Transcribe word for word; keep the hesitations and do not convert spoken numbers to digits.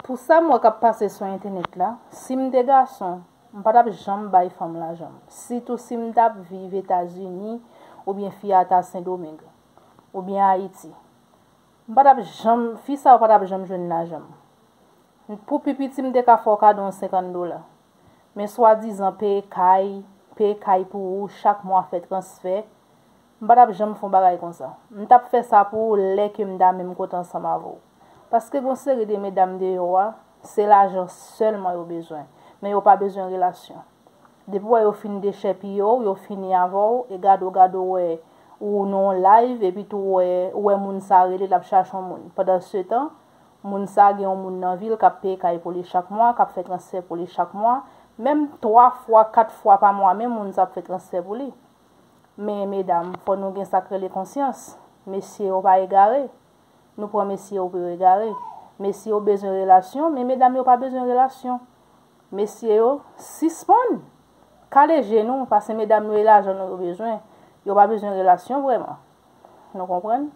Pou sa m wè k ap pase sou entènèt la, si m te gason, m pa t ap janm bay fanm lajan m. Sitou si m t ap viv Etazini oubyen fi a ta Sendomeng oubyen Ayiti. M pa t ap janm, fi sa yo pa t ap janm jwenn lajan m. Pou pi piti m te ka fè w kado yon senkant dola. Men swadizan peye kay, peye kay pou ou, chak mwa fè transfè. M pa t ap janm fè yon bagay konsa. M t ap fè sa pou ou lè ke m ta menm kote ansanm avè w. Paske gon seri de medam deyò a, se lajan sèlman yo bezwen. Men yo pa bezwen relasyon. Depi w wè yo fin dechèpiye w, yo fini avè w, e gade w, gade w wè ou nan yon live, epi tou w wè, ou wè moun sa rele, l ap chache yon moun. Pandan se tan, moun sa gen yon moun nan vi l k ap peye kay pou li chak mwa, k ap fè transfè pou li chak mwa. Menm twa fwa, kat fwa pa mwa, menm moun sa ap fè transfè pou li. Men medam, fò nou gen sa k rele konsyans. Mesye yo pa egare. Nou pran mesye yo pou yo egare. Mesye yo bezwen relasyon, men medam yo pa bezwen relasyon. Mesye yo, sispann. Kale je nou, paske medam yo e lajan nou yo bezwen. Yo pa bezwen relasyon vrèman. Nou konprann?